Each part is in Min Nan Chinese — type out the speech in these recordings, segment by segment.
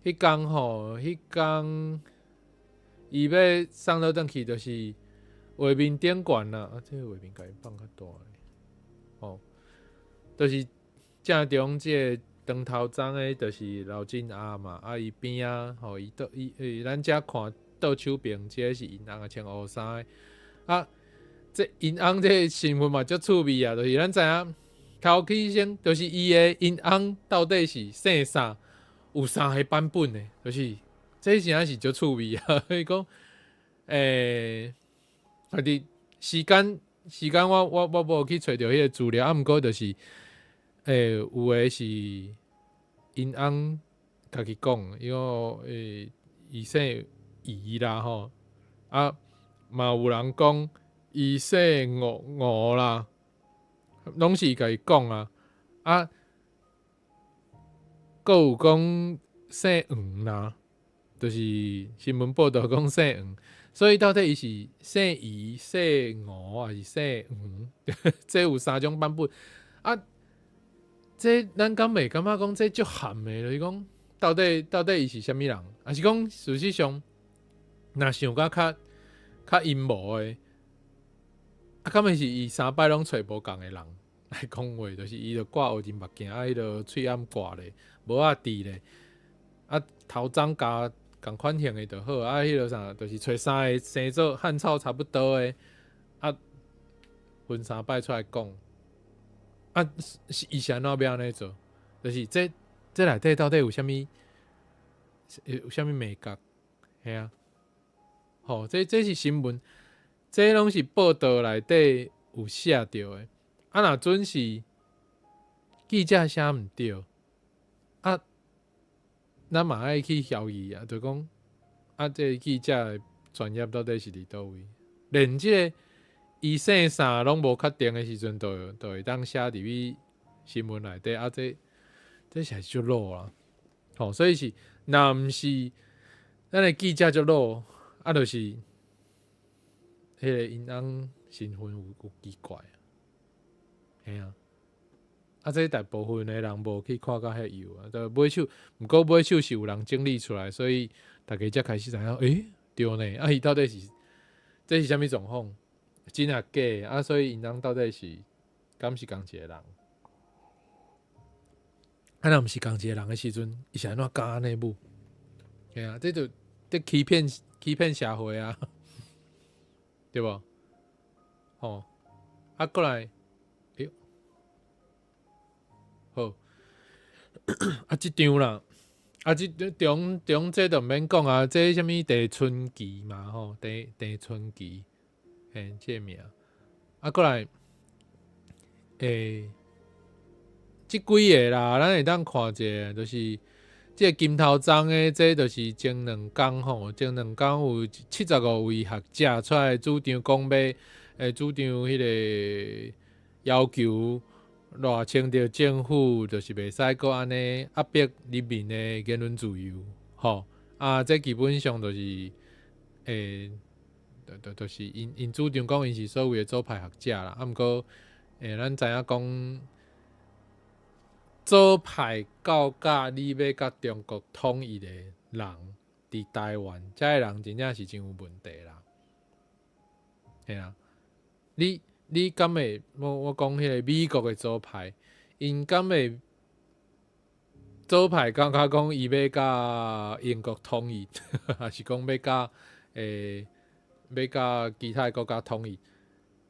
彼工吼，彼工伊欲送倒轉去，就是畫面頂懸啦。啊，這個畫面共伊放較大咧，吼，就是正中這個長頭鬃的，就是劉進亞嘛。啊，伊邊仔吼，伊倒伊欸，咱遮看倒手邊這個是𪜶翁啊，穿烏衫的。啊，這𪜶翁這個身份嘛足趣味啊，就是咱知影頭起先，就是伊的𪜶翁到底是姓啥？有三個版本的，就是這真正是足趣味啊！伊講，啊佇時間時間，我無去揣著彼個資料，啊，毋過就是，有的是𪜶翁家己講，伊講伊姓余啦吼，啊嘛有人講伊姓吳吳啦，攏是伊家己講啊，啊。閣有講姓黃啦，就是新聞報導講姓黃，所以到底伊是姓余、姓吳還是姓黃？這有三種版本。啊，這咱敢會感覺講這足譀的，就是講到底伊是啥物人？抑是講事實上，若想甲較較陰謀的，啊，敢會是伊三擺攏揣無仝的人來講話，就是伊就掛烏人目鏡，啊，彼个喙罨掛咧，帽仔戴咧，啊，頭鬃加仝款型的就好，啊，彼个啥，就是揣三个生做漢草差不多的，啊，分三擺出來講，啊，是伊是按怎欲按呢做？就是這內底到底有啥物眉角？嘿啊，吼，這是新聞，這攏是報道內底有寫著的。啊，若準是記者寫毋對，啊，咱嘛愛去懷疑啊，就講啊，這個記者的專業到底是佇佗位？連這個伊姓啥攏無確定的時陣，就會當寫入去新聞內底，啊，這實在是足魯啦。吼，所以是若毋是咱的記者足魯，啊，就是彼個𪜶翁身份有奇怪啊。嘿啊，啊，這大部分的人無去看甲遐幼啊，就尾手，毋過尾手是有人整理出來，所以大家才開始知影，欸，對呢，啊，伊到底是這是啥物狀況？真抑假？啊，所以𪜶翁到底是敢是仝一個人？啊，若毋是仝一個人的時陣，伊是按怎敢按呢舞？嘿啊，這就佇欺騙社會啊，對無？吼，啊，過來，欸喲，好，啊，這張啦，啊，這中中這就毋免講啊，這啥物鄭春琪嘛，吼，鄭鄭春琪，嘿，這個名，啊，過來，這幾個啦，咱會當看者，就是這個金頭鬃的，這就是前兩工吼，前兩工有75位學者出來主張講欲，主張彼個要求賴清德政府就是袂使閣按呢壓迫人民的言論自由，吼，啊，這基本上就是，就是𪜶主張講𪜶是所謂的左派學者啦，啊，毋過，咱知影講，左派到佮你欲佮中國統一的人，佇台灣，遮个人真正是真有問題啦。嘿啊，你敢會？我講彼個美國的左派，𪜶敢會左派感覺講伊欲佮英國統一，抑是講欲佮其他的國家統一？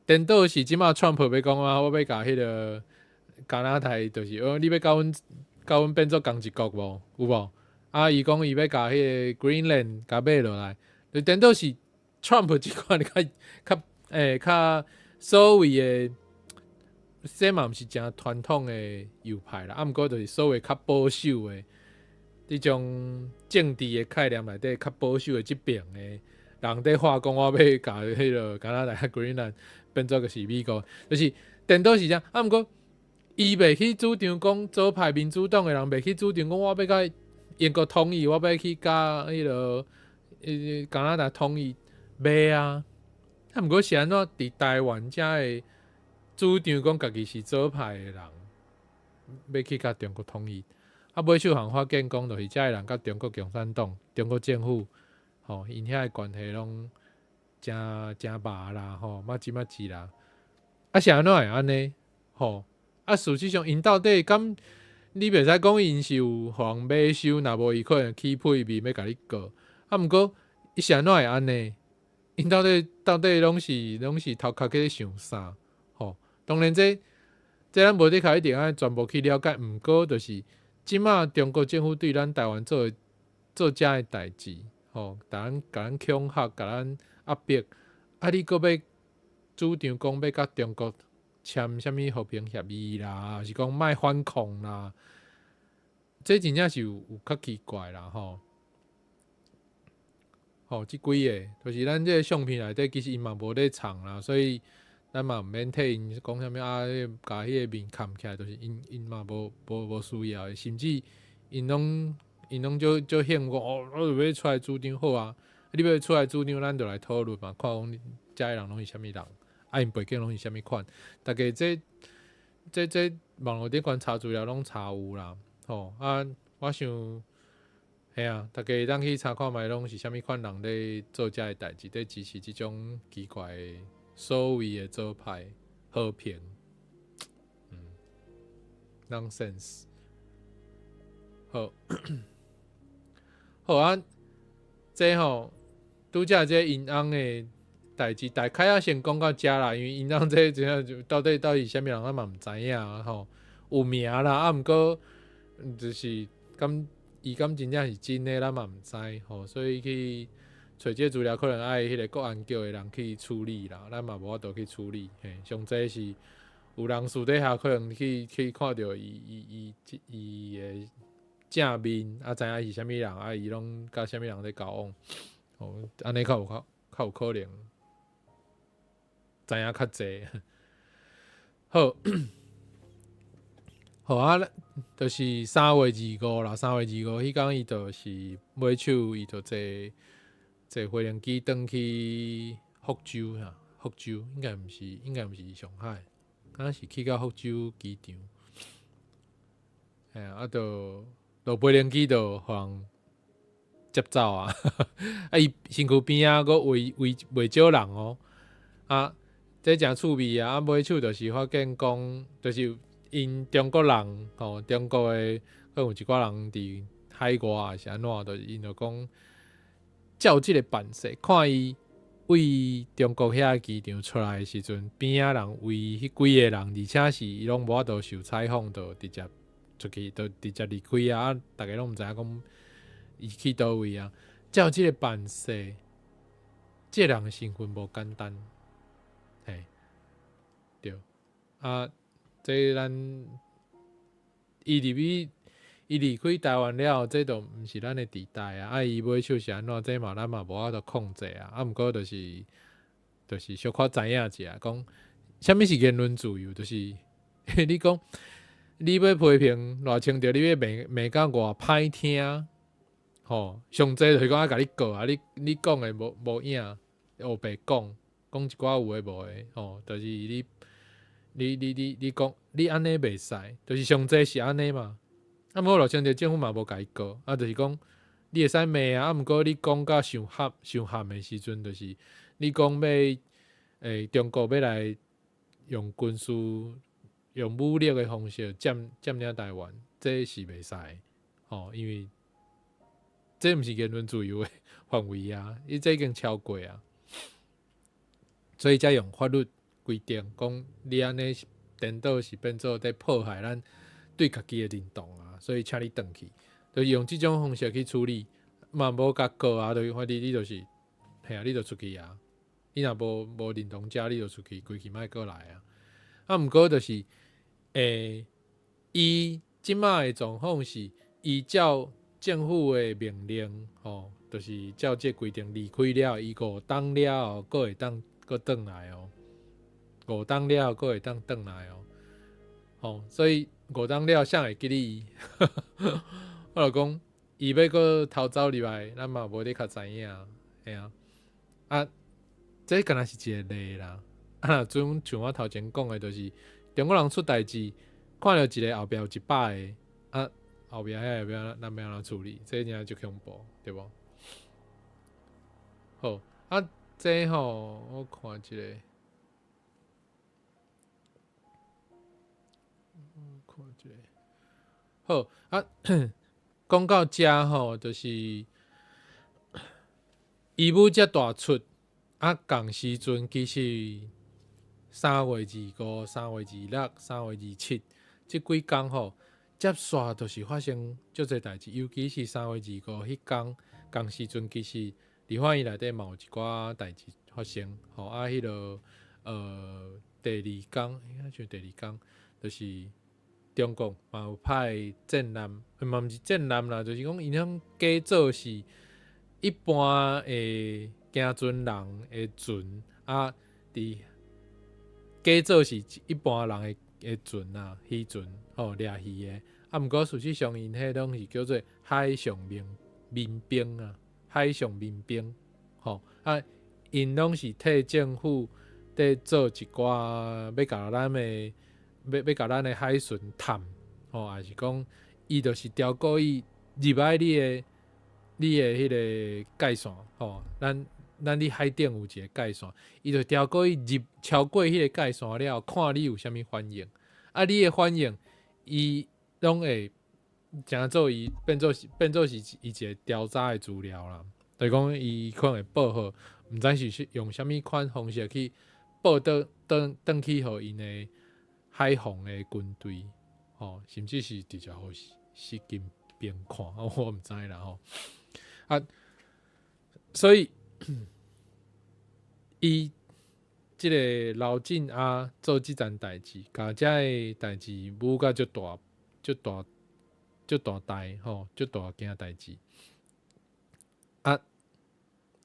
顛倒是這馬川普欲講啊，我欲共彼個加拿大，就是哦，你欲佮阮變做仝一國無？有無？啊，伊講伊欲共彼個 Greenland 共買落來，就顛倒是川普這款較所謂的，這嘛毋是誠傳統的右派啦，啊，毋過就是所謂較保守的，這種政治的概念內底較保守的這爿的人佇話講，我欲共彼個加拿大 Greenland 變做個是美國，就是顛倒是這樣，啊，毋過伊袂去主張講左派民主黨的人袂去主張講我欲共英國統一，我欲去共彼個加拿大統一，袂啊。啊，毋過是按怎佇台灣遮會主張講家己是左派的人，欲去共中國統一？啊，尾手予人發現講，就是遮个人佮中國共產黨、中國政府，吼，𪜶遐个關係攏誠誠密啦，吼，嘛這嘛這啦。啊，是按怎會按呢？吼，啊，事實上，𪜶到底敢你袂使講𪜶是有予人買收，若無伊可能起屁面欲共你告。啊，毋過伊是按怎會按呢？𪜶到底到底攏是頭殼去咧想啥？吼，當然這咱無的確一定愛全部去了解，毋過就是這馬中國政府對咱台灣做的做遮个代誌，吼，共咱恐嚇，共咱壓迫，啊，你閣欲主張講欲佮中國簽啥物和平協議啦，抑是講莫反抗啦，這真正是有較奇怪啦，吼。吼，這幾个就是咱這个相片內底，其實𪜶嘛無咧藏啦，所以咱嘛毋免替𪜶講啥物啊，共彼个面崁起來，就是𪜶嘛無需要的，甚至𪜶攏足足興講哦，我欲出來主張好啊，你欲出來主張，咱就來討論嘛，看講遮个人攏是啥物人，啊𪜶背景攏是啥物款，逐家這網路頂懸查資料攏查有啦，吼啊，我想。嘿啊，逐家會當去查看覓，攏是啥物款人咧做遮个代誌，咧支持這種奇怪的所謂的左派和平，nonsense。好，好啊，這吼拄才這𪜶翁的代誌，大概仔先講到遮啦，因為𪜶翁這真正就到底是啥物人，咱嘛毋知影吼，有名啦，啊毋過就是敢。伊敢真正是真的，咱嘛毋知吼，所以去揣這資料可能愛彼个國安局的人去處理啦，咱嘛無法度去處理。嘿，上濟是有人私底下可能去看著伊的正面，啊知影伊是啥物人，啊伊攏佮啥物人咧交往，吼，按呢較有可能知影較濟。好。好啊，就是3月25啦，三月二五彼工伊就是尾手，伊就坐飛行機轉去福州哈，福州應該毋是上海，敢若是去到福州機場。嘿啊，就落飛行機就予人接走啊！啊，伊身軀邊仔閣圍圍袂少人哦。啊，這誠趣味啊！啊，尾手就是發現講，就是𪜶中國人吼，中國的可能有一寡人佇海外抑是按怎，就是𪜶就講照這个範勢，看伊對中國遐機場出來的時陣，邊仔人圍彼幾個人，而且是伊攏無法度受採訪，就直接出去，就直接離開啊！啊，逐家攏毋知影講伊去佗位啊。照這个範勢，這個人的身份無簡單，嘿，對啊。這咱伊入去，伊離開台灣了後，這就毋是咱的地帶啊！啊，伊尾手是按怎，這嘛咱嘛無法度控制啊！啊，毋過就是小可知影一下，講啥物是言論自由，就是你講你欲批評賴清德，你欲罵甲偌歹聽，吼，上濟就是講愛共你告啊！你講的無影，烏白講，講一寡有的無的，吼，就是你講你按呢袂使，就是上濟是按呢嘛。啊，毋過賴清德政府嘛無共伊告，啊，就是講你會使罵啊，啊，毋過你講甲傷合傷譀的時陣，就是你講欲中國欲來用軍事、用武力的方式佔領台灣，這是袂使，吼，因為這毋是言論自由的範圍啊，伊這已經超過啊，所以才用法律規定講你按呢顛倒是變做佇破壞咱對家己的認同啊，所以請你轉去，就是用這種方式去處理，嘛無共告啊，就是反正你就是，嘿啊，你就出去啊，你若無認同遮，你就出去，規氣莫閣來啊。啊，毋過就是，伊這馬的狀況是，伊照政府的命令，吼，就是照這規定離開了，伊5冬了後，閣會當閣轉來哦。五冬了後，閣會當轉來哦。吼，所以五冬了，誰會記得伊？我就講，伊欲閣逃走入來，咱嘛無咧較知影，嘿啊。啊，這敢若是一個例啦。啊，若準像我頭前講的，就是中國人出代誌，看著一个後壁有100個，啊，後壁遐會欲咱欲按怎處理？這真足恐怖，對無？好，啊，這吼，我看一下，看一下，好，啊，講到遮吼，就是伊武遮大出，啊，仝時陣其實3月25、3月26、3月27，這幾工吼，接續就是發生足濟代誌，尤其是三月二五彼工，仝時陣其實立法院內底嘛有一寡代誌發生，吼啊，彼个第二工，應該像第二工，就是中國嘛有派戰艦，嘛毋是戰艦啦，就是講𪜶遐假做是一般的行船人的船啊，佇假做是一般人的船啊，漁船吼，掠魚的。啊，毋過事實上，𪜶彼攏是叫做海上民兵啊，海上民兵吼啊，𪜶攏是替政府佇做一寡欲共咱的海巡探吼，抑是講伊就是調故意入來你的彼个界線吼，咱佇海頂有一个界線，伊就調故意入超過彼个界線了後，看你有啥物反應。啊，你的反應，伊攏會誠做伊變做是伊一个調查的資料啦。就是講伊可能會報予，毋知是用啥物款方式去報轉去予𪜶的海防的軍隊，吼，甚至是直接予習近平看，我毋知啦吼。啊，所以伊這个劉振亞做這層代誌，共遮个代誌舞甲足大、足大、足大代吼，足大件代誌。啊，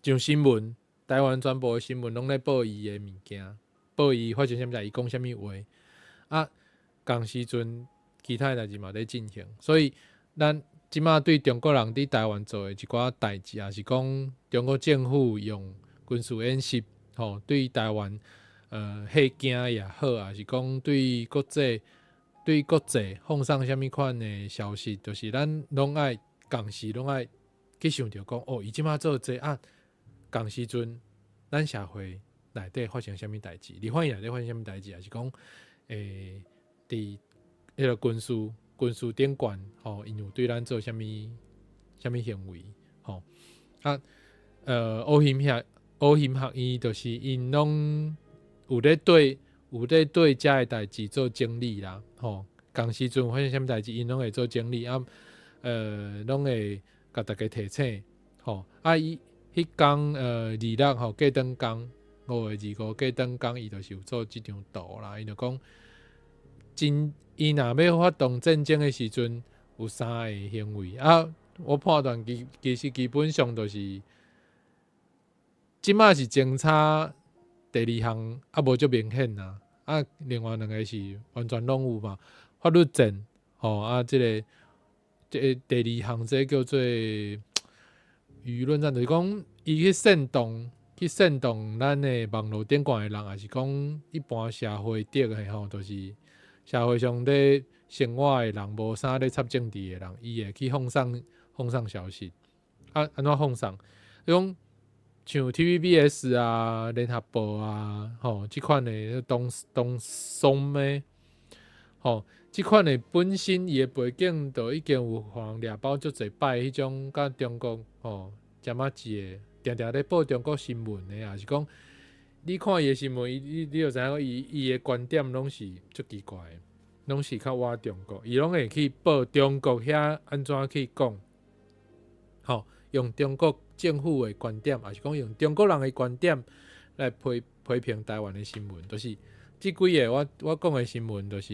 上新聞，台灣全部的新聞攏咧報伊的物件，報伊發生啥物代，伊講啥物話。啊，仝時陣其他的代誌嘛咧進行，所以咱這馬對中國人佇台灣做的一寡代誌，抑是講中國政府用軍事演習，吼，對台灣嚇驚也好，抑是講對國際放送啥物款的消息，就是咱攏愛仝時攏愛去想著講，哦，伊這馬做這啊，仝時陣咱社會內底發生啥物代誌，立法院內底發生啥物代誌，抑是講佇彼个軍事頂懸，吼，𪜶有對咱做啥物啥物行為，吼啊，烏熊學院就是𪜶攏有咧對遮个代誌做整理啦，吼，仝時陣發生啥物代誌，𪜶攏會做整理啊，攏會共大家提醒，吼，啊，伊彼工26吼過轉工，5月25過轉工，伊就是有做這張圖啦，伊就講，真伊若欲發動戰爭的時陣，有三个行為啊，我判斷其實基本上就是，這馬是偵查第二項猶無足明顯啦，啊，另外兩个是完全攏有嘛，法律戰吼啊，這個第二項這叫做輿論戰，就是講伊去煽動咱的網路頂懸的人，抑是講一般社會頂的吼，就是社會上咧生活的人，無啥咧插政治的人，伊會去放送消息。啊，按怎放送？講像 TVBS 啊、聯合報啊，吼，這款的東松的，吼，這款的本身伊的背景就已經有予人掠包足濟擺，彼種佮中國吼，針仔一个，定定咧報中國新聞的，抑是講你看伊的新聞，伊你你就知影講伊的觀點攏是足奇怪的，攏是較倚中國，伊攏會去報中國遐按怎去講，吼，用中國政府的觀點，抑是講用中國人的觀點來批評台灣的新聞，就是這幾个我講的新聞，就是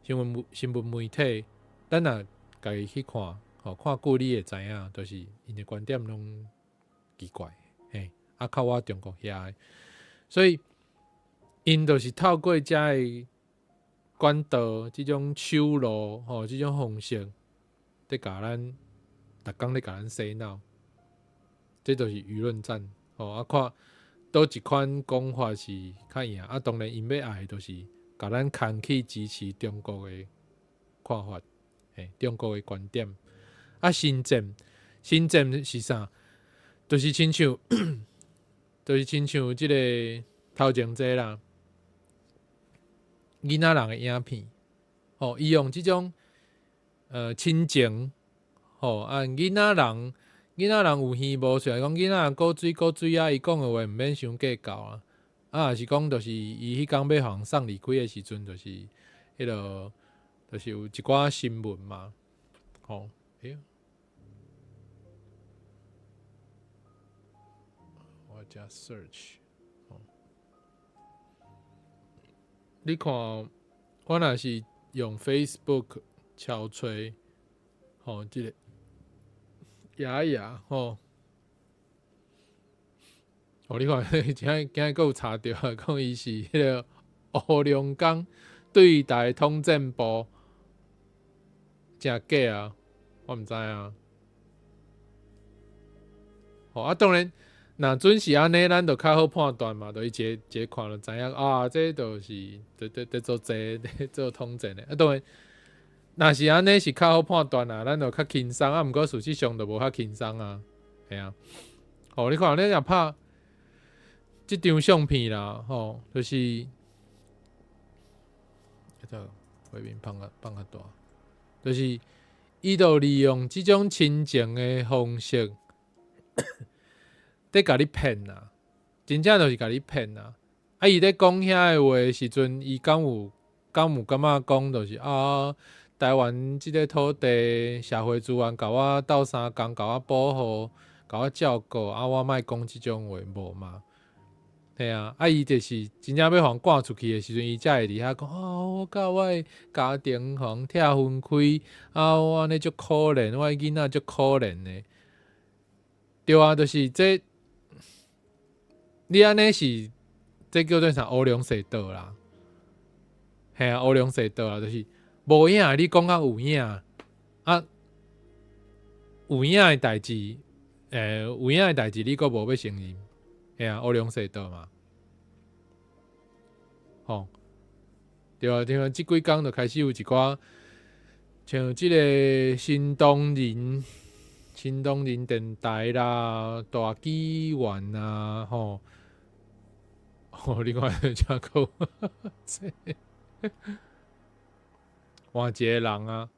新聞媒體，咱若家己去看，吼，看久你會知影，就是𪜶的觀點攏奇怪，嘿，啊較倚中國遐的，所以𪜶就是透過遮个管道，這種手路，吼，這種方式，佇共咱逐工咧共咱洗腦，這就是輿論戰，吼啊看佗一款講法是較贏，啊當然𪜶欲愛的就是共咱牽去支持中國的看法，嘿，中國的觀點。啊，心戰，心戰是啥？就是親像這个頭前這啦，囡仔人的影片，吼，伊用這種親情，吼啊，囡仔人有耳無？雖然講囡仔人古錐古錐啊，伊講的話毋免傷計較啊。啊，若是講就是伊彼工欲予人送離開的時陣，就是彼个，就是有一寡新聞嘛，吼，欸，我遮 search，吼，你看，我若是用 Facebook 敲揣，吼，這个雅雅，吼。哦，你看，今今日閣有查著啊，講伊是彼个烏龍江對台統戰部，誠假啊，我毋知啊。吼啊，當然，若準是按呢，咱就較好判斷嘛，就伊一个一个看就知影啊，這就是佇做這佇做統戰的。啊，當然，若是按呢是較好判斷啦，咱就較輕鬆啊。毋過事實上就無較輕鬆啊，嘿啊。吼，你看你若拍這張相片啦，吼，就是，這個畫面放較大，就是伊就利用這種親情的方式，佇共你騙啦，真正就是共你騙啦。啊，伊咧講遐个話的時陣，伊敢有感覺講，就是啊，台灣這个土地社會資源共我鬥相共，共我保護，共我照顧，啊，我莫講這種話無嘛？嘿啊，啊，伊就是真正欲予人趕出去的時陣，伊才會佇遐講啊，我佮我的家庭予人拆分開，啊，我按呢足可憐，我的囡仔足可憐的。對啊，就是這，你按呢是，這叫做啥？烏龍踅倒啦。嘿啊，烏龍踅倒啊，就是無影的你講甲有影，啊，有影的代誌，有影的代誌你閣無欲承認。嘿啊，烏龍踅倒嘛，吼，對啊，對啊，這幾工就開始有一寡像這个新東人、新東人電台啦、大紀元啊，吼，吼，你看這個，換一个人啊，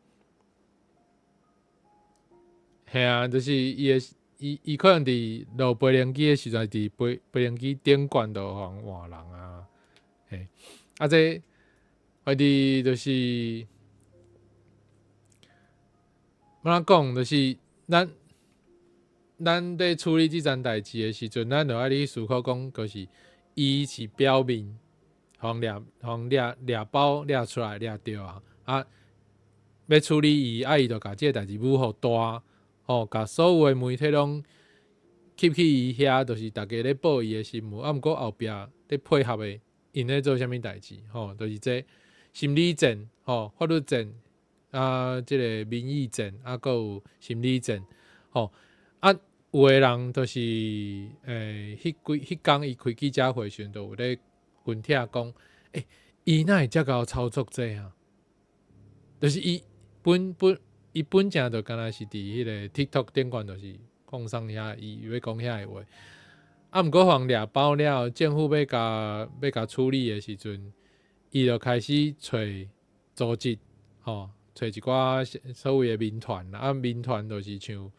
嘿啊，就是伊的。伊可能佇落飛行機的時陣，佇飛行機頂懸就予人換人啊，嘿，啊這反正就是按怎講，就是咱佇處理這層代誌的時陣，咱就愛去思考講，就是伊是表面，予人掠，予人掠掠包掠出來掠著啊，啊，欲處理伊，啊，伊就共這个代誌舞予大。吼，共所有的媒體攏吸去伊遐，就是逐家咧報伊的新聞。啊，毋過後壁咧配合的，𪜶咧做啥物代誌？吼，就是這心理戰、吼法律戰、啊，這个民意戰，啊，閣有心理戰。吼，啊，有的人就是，彼幾彼工伊開記者會時陣，就有咧分拆講，欸，伊哪會遮𠢕操作這啊？就是伊本本。伊本正就敢若是佇彼个 TikTok 頂懸，就是講啥遐，伊欲講遐个話。啊，毋過予人掠包了後，政府欲共處理的時陣，伊就開始揣組織，吼，揣一寡所謂的民團啊，民團就是像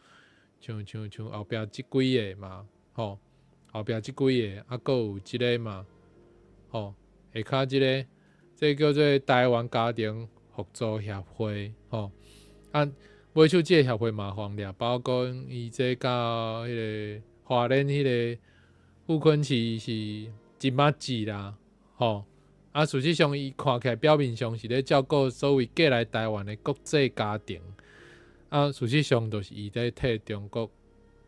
後壁這幾个嘛，吼，後壁這幾个，啊，閣有這个嘛，吼，下跤這个，這个叫做台灣家庭互助協會，吼。啊，尾手這个協會嘛，予人掠包講伊這佮彼个花蓮彼个傅崐萁是一碼子啦，吼。啊，事實上伊看起來表面上是咧照顧所謂過來台灣的國際家庭，啊，事實上就是伊咧替中國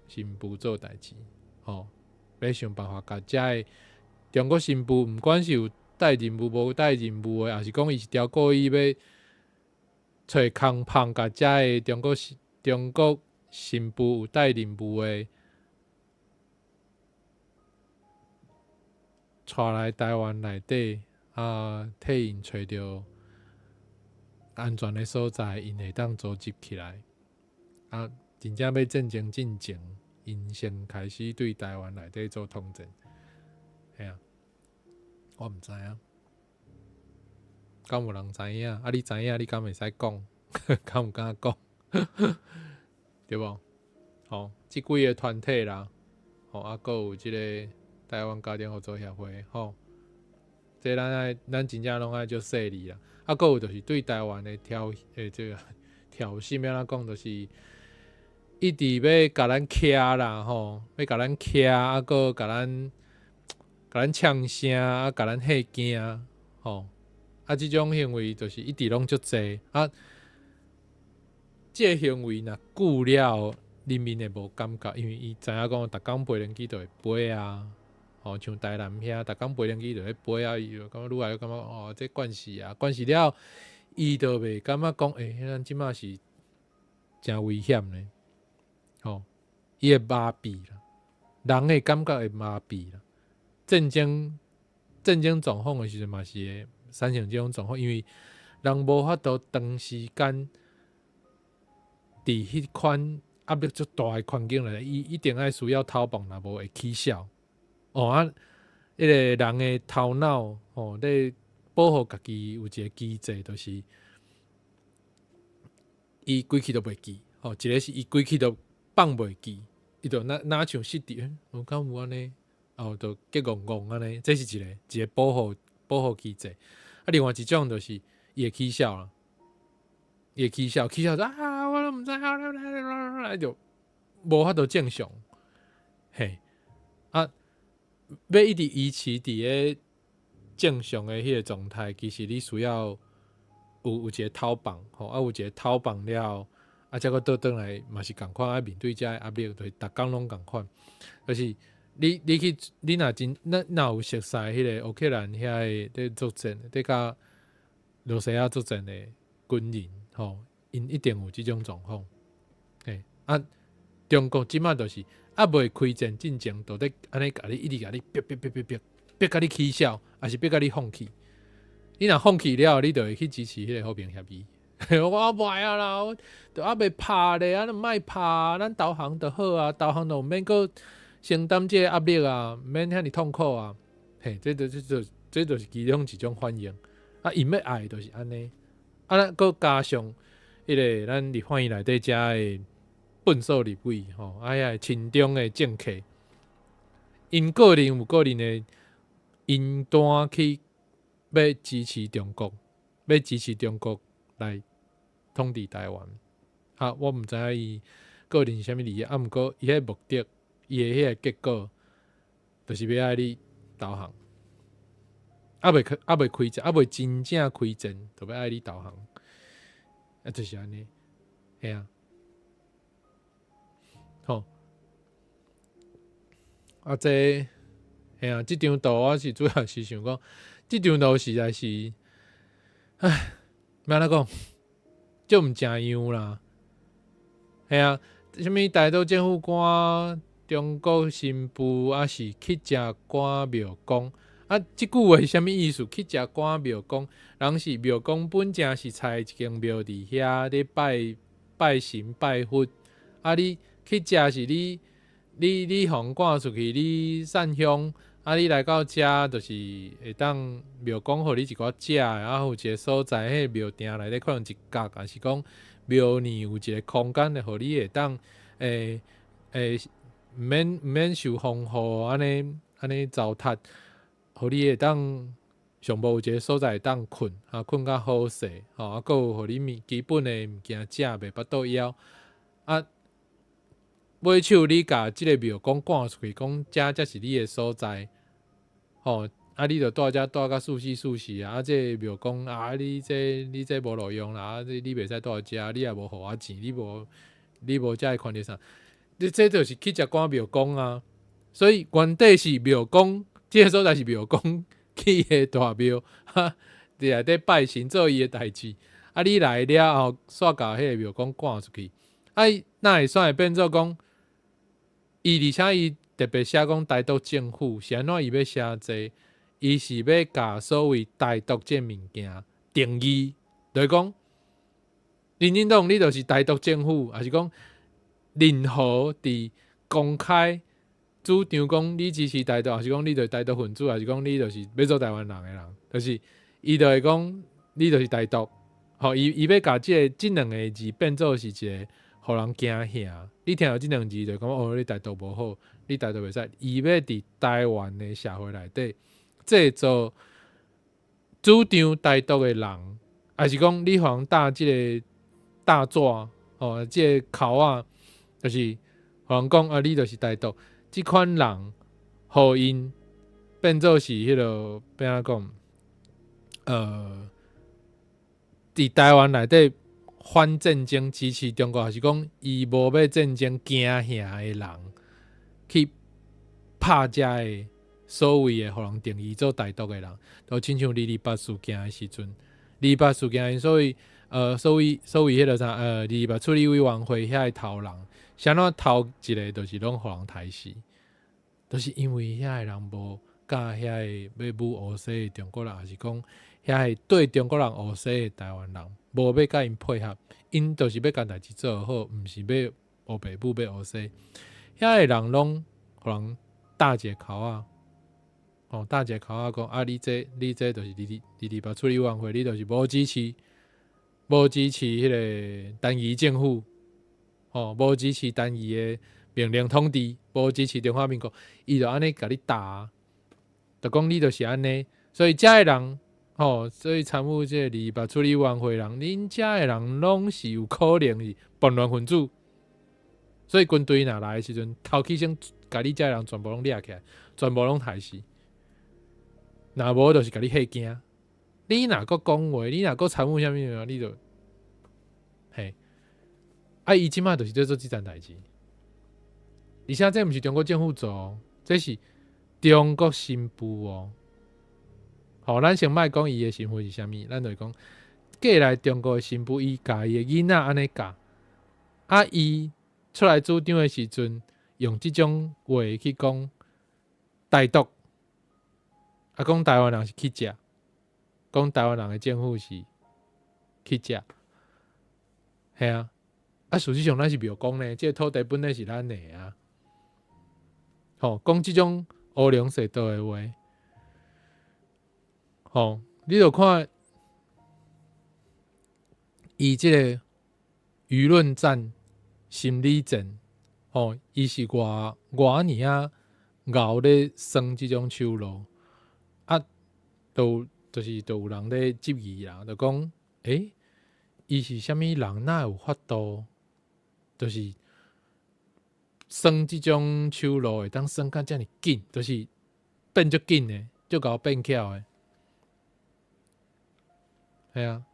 新婦做代誌，吼，欲想辦法共遮个中國新婦，毋管是有帶任務無帶任務的，抑是講伊是刁故意欲揣空縫，共遮个中國新婦有帶任務的，帶來台灣內底，啊，替𪜶揣著安全的所在，𪜶會當組織起來。啊，真正欲戰爭進前，𪜶先開始對台灣內底做統戰。嘿啊，我毋知影，敢有人知影？啊，你知影，你敢會使講？敢有敢講？對無？吼，這幾个團體啦，吼，啊，閣有這个台灣家庭合作協會，吼，這咱愛，咱真正攏愛足細膩啦。啊，閣有就是對台灣的挑，這个挑釁，欲按怎講，就是一直欲共咱徛啦，吼，欲共咱徛，啊，閣共咱嗆聲，啊，共咱嚇驚，吼，啊，這種行為就是一直攏足濟，啊，這个行為若久了，人民會無感覺，因為伊知影講，逐工飛行機就會飛啊，吼，像台南遐，逐工飛行機就咧飛啊，伊就感覺愈來愈感覺哦，這慣勢啊，慣勢了，伊就袂感覺講，欸，咱這馬是誠危險呢，吼，伊會麻痹啦，人會感覺會麻痹啦。戰爭狀況的時陣嘛是會產生這種狀況，因為人無法度長時間佇彼款壓力足大的環境內，伊一定愛需要逃亡，若無會起痟。哦啊，彼个人的頭腦吼，咧保護家己有一个機制，就是伊規氣都袂記。吼，一个是伊規氣都放袂記，伊就若像失智，我敢有按呢？哦，就激戇戇按呢，這是一个保護機制。啊，另外一種就是伊會起痟啦，伊會起痟，起痟說啊，我攏毋知影，就無法度正常。嘿，啊，欲一直維持佇咧正常的彼个狀態，其實你需要有一个逃亡，吼，啊，有一个逃亡了，啊，才閣倒轉來嘛是仝款，愛面對這个壓力，就是逐工攏仝款，就是你去，你若真，咱若有熟似彼个烏克蘭遐个佇作戰，佇佮羅西亞作戰的軍人，吼，𪜶一定有這種狀況。嘿，啊，中國這馬就是猶未開戰進前，就咧按呢共你一直共你逼逼逼逼逼，逼共你起痟，抑是逼共你放棄。你若放棄了，你就會去支持彼个和平協議。我袂愛啦，我都猶未拍咧，啊，毋愛拍，咱投降就好啊，投降就毋免閣承擔這个壓力啊，毋免遐爾痛苦啊。嘿，這就是其中一種反應。啊，𪜶欲愛就是按呢。啊，咱閣加上彼个咱立法院內底遮的笨手立委吼，啊，遐个親中的政客，𪜶個人有個人的𪜶單去欲支持中國，欲支持中國來統治台灣。啊，我毋知影伊個人是啥物理由，啊，毋過伊彼目的，伊的彼个結果，就是欲愛你投降。猶未開戰，猶未真正開戰，就欲愛你投降。啊，就是按呢，嘿啊。吼，啊，這，嘿啊，這張圖我是主要是想講，這張圖實在是，唉，欲按怎講，足毋成樣啦。嘿啊，啥物台獨政府官、中國新婦，抑是去食關廟公？啊，這句話是啥物意思？去食關廟公，人是廟公本正是豺一間廟佇遐咧拜拜神拜佛。啊，你去食是你予人趕出去，你散香。啊，你來到遮就是會當廟公予你一寡食的，啊，有一个所在，彼个廟埕內底可能一角，抑是講廟內有一个空間會予你會當毋免受風雨按呢糟蹋，予你會當上無有一个所在會當睏，啊，睏較好勢，吼，啊，閣有予你物基本的物件食，袂腹肚枵。啊，尾手你共這个廟公趕出去，講遮才是你的所在，吼，啊，你就蹛遮蹛甲舒適舒適啊！啊，這个廟公啊，你這無路用啦，啊，這你袂使蹛遮，你也無予我錢，你無遮的權利啥？你這就是去食趕廟公啊！所以原底是廟公，這个所在是廟公起的大廟，哈，佇內底拜神做伊的代誌。啊，你來了後，煞共彼个廟公趕出去，啊，哪會煞會變做講？伊而且伊特別寫講台獨政府是按怎伊欲寫這個？伊是欲共所謂台獨這个物件定義，就是講民進黨你就是台獨政府，抑是講任何佇公開主張講你支持台獨，抑是講你就是台獨分子，抑是講你就是欲做台灣人的人，就是伊就會講你就是台獨。吼，伊欲共這兩个字變做是一个予人驚嚇。你聽著這兩字就感覺哦，你台獨無好，你台獨袂使。伊欲佇台灣的社會內底製造主張台獨的人，抑是講你予人貼這个大紙，吼，這个口仔，就是予人講啊，你就是台獨。這款人，予𪜶變做是彼个欲按怎講？佇台灣內底反戰爭支持中國，抑是講伊無欲戰爭驚嚇的人，去拍遮个所謂的予人定義做台獨的人，就親像二二八事件的時陣，二二八事件所謂彼个啥二二八處理委員會遐个頭人，啥怎頭一个就是攏予人刣死，就是因為遐个人無佮遐个欲舞烏西的中國人，抑是講遐个對中國人烏西的台灣人，無欲佮𪜶配合，𪜶就是欲共代誌做好，毋是欲烏白舞欲烏西。遐个人攏予人貼一個口仔，吼，貼一個口仔講啊，你這就是二二八處理委員會，你就是無支持彼个單一政府，吼，無支持單一的命令統治，無支持中華民國，伊就按呢共你貼，就講你就是按呢，所以遮个人，吼，所以參與這个二二八處理委員會人，恁遮个人攏是有可能是叛亂分子，所以軍隊若來的時陣，頭起先共你遮个人全部攏掠起來，全部攏刣死。若無就是共你嚇驚。你若閣講話，你若閣參與啥物，你就嘿。啊，伊這擺就是咧做這層代誌，而且這毋是中國政府做哦，這是中國新婦哦。吼，咱先莫講伊的身份是啥物，咱就是講過來中國的新婦，伊共伊的囡仔按呢教，啊，伊出來主張的時陣，用這種話去講台獨，啊，講台灣人是乞食，講台灣人的政府是乞食，嘿啊，啊，事實上咱是廟公呢，這个土地本來是咱的啊，吼，講這種烏龍踅道的話，吼，你著看伊這个輿論戰、心理戰，吼，伊是偌偌爾仔𠢕咧耍這種手路，啊，都就是都有人咧質疑啦，就講，欸，伊是啥物人？哪會有法度？就是耍這種手路會當耍甲遮爾緊，就是變足緊的，足𠢕變巧的，嘿啊，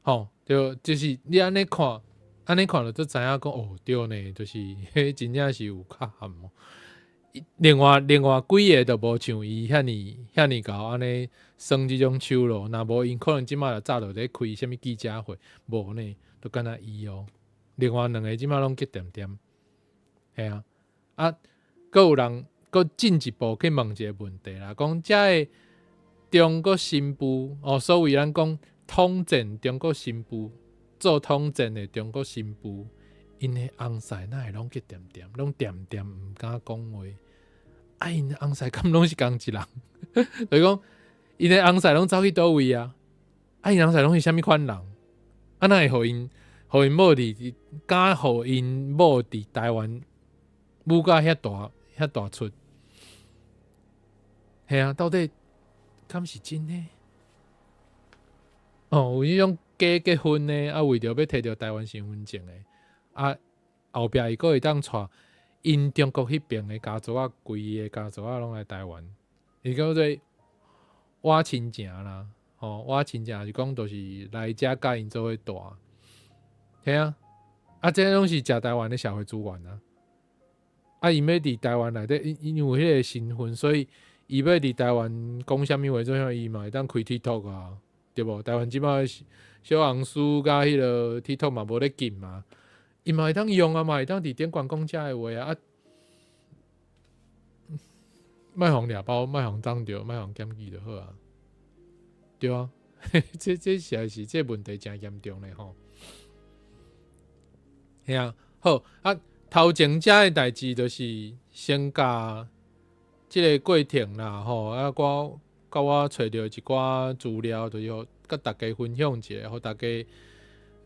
吼，對，就是你按呢看，按呢看就知影講，哦，對呢，就是彼真正是有缺陷哦。另外幾个就無像伊遐爾遐爾𠢕按呢耍這種手路，若無𪜶可能這擺就早就咧開啥物記者會，無呢，就干焦伊哦。另外兩个這擺攏激恬恬，嘿啊，啊，閣有人閣進一步去問一个問題啦，講遮个中國新婦哦，所謂咱講統戰中國新婦，做統戰的中國新婦，𪜶的翁婿哪會攏激恬恬，攏恬恬毋敢講話？啊，𪜶的翁婿敢攏是仝一人？就是講，𪜶的翁婿攏走去佗位啊？啊，𪜶翁婿攏是啥物款人？啊，哪會予𪜶予𪜶某佇，敢予𪜶某佇台灣舞甲遐大遐大出？嘿啊，到底敢是真的？哦，有彼種假結婚的，啊，為著欲摕著台灣身份證的，啊，後壁伊閣會當帶𪜶中國彼邊的家族仔，規个家族仔攏來台灣，伊叫做倚親情啦，吼，倚親情是講就是來遮佮𪜶做伙住，嘿啊，啊，這攏是食台灣的社會資源啊，啊，𪜶欲佇台灣內底，因為彼个身份，所以伊欲佇台灣講啥物話，做啥伊嘛會當開 TikTok 啊，對無？台灣這擺小紅書佮彼个 TikTok 嘛無咧禁嘛，伊嘛會當用啊，嘛會當佇頂懸講遮个話啊，啊，莫予掠包，莫予擋著，莫予檢舉就好啊，對啊，這實在是這問題誠嚴重咧吼。嘿啊，好啊，頭前遮的代誌就是先共這个過程啦吼，啊，我佮我揣著一寡資料，就是予佮大家分享一下，予大家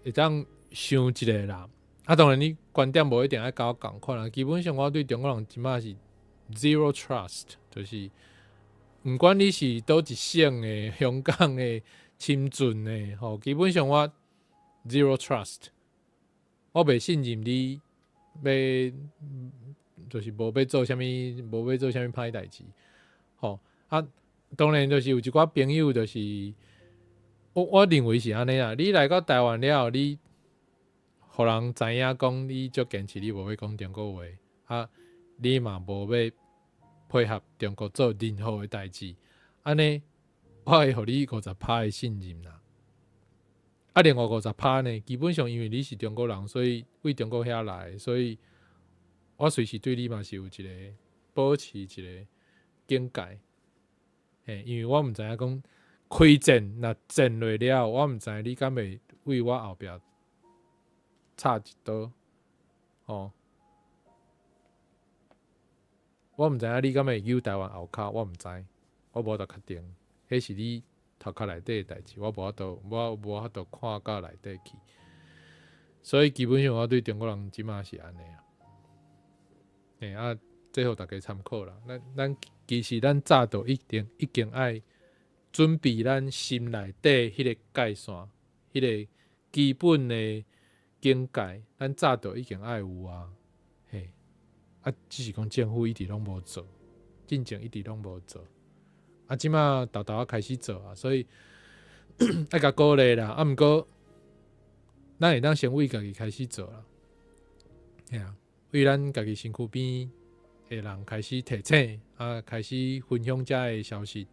會當想一下啦。啊，當然你觀點無一定愛佮我仝款啦。基本上我對中國人這馬是 zero trust，就是毋管你是佗一省的、香港的、深圳的，吼，基本上我 zero trust，我袂信任你，欲就是無欲做啥物，無欲做啥物歹代誌，吼啊，當然就是有一寡朋友，就是我認為是按呢啦。你來到台灣了後，你予人知影講你足堅持，你無欲講中國話，啊，你嘛無欲配合中國做任何的代誌，按呢，我會予你50趴的信任啦。啊，另外50趴呢，基本上因為你是中國人，所以為中國遐來，所以我隨時對你嘛是有一個保持一個警戒。嘿，因為我毋知影講開戰若戰落了後，我毋知你敢會為我後壁插一刀，吼。我毋知影你敢會揪台灣後跤，我毋知，我無法度確定，彼是你頭殼內底的代誌，我無法度，我無法度看到內底去。所以基本上我對中國人這馬是按呢啦。嘿啊，這予大家參考啦。咱其實咱早就一定已經愛準備咱心內底彼个界線，彼个基本的警戒，咱早就已經愛有啊。嘿，啊，只是講政府一直攏無做，進前一直攏無做。啊，這馬沓沓仔開始做啊，所以愛共鼓勵啦。啊，毋過咱會當先為家己開始做啦。嘿啊，為咱家己身軀邊的人開始提醒，啊，開始分享遮的消息。